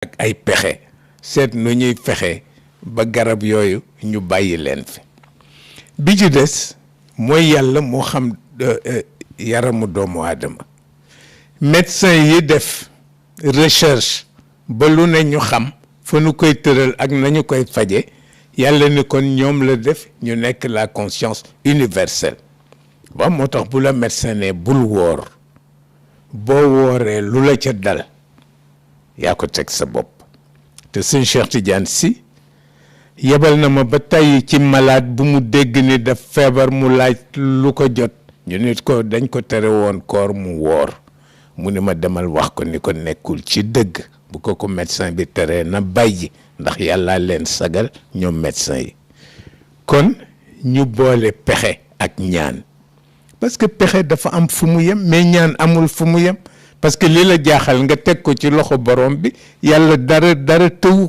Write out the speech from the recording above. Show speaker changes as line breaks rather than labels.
ak ay pexe seet nu ñuy fexe ba garab yooyu ñu bàyyi leen fi bi ci des mooy yàlla moo xam yaramu doomu aadama médecin yi def recherche ba lu ne ñu xam fa nu koy tëral ak nañu koy faje yàlla ni kon ñoom la def ñu nekk la conscience universelle ba moo tax bu la médecin ne bul woor boo wooree lu la ca dal yaa ko teg sa bopp te sëñ Cheikh Tidiane Sy yebal na ma ba tey ci malade bu mu dégg ni daf feebar mu laaj lu ko jot ñu nit ko dañ ko tere woon koor mu woor mu ni ma demal wax ko ni ko nekkul ci dëgg bu ko médecin bi teree na bàyyi ndax yàlla leen sagal ñoom médecin yi kon ñu boole pexe ak ñaan parce que pexe dafa am fu mu yem mais ñaan amul fu mu yem parce que li la jaaxal nga teg ko ci loxo borom bi yàlla dara tëwu ko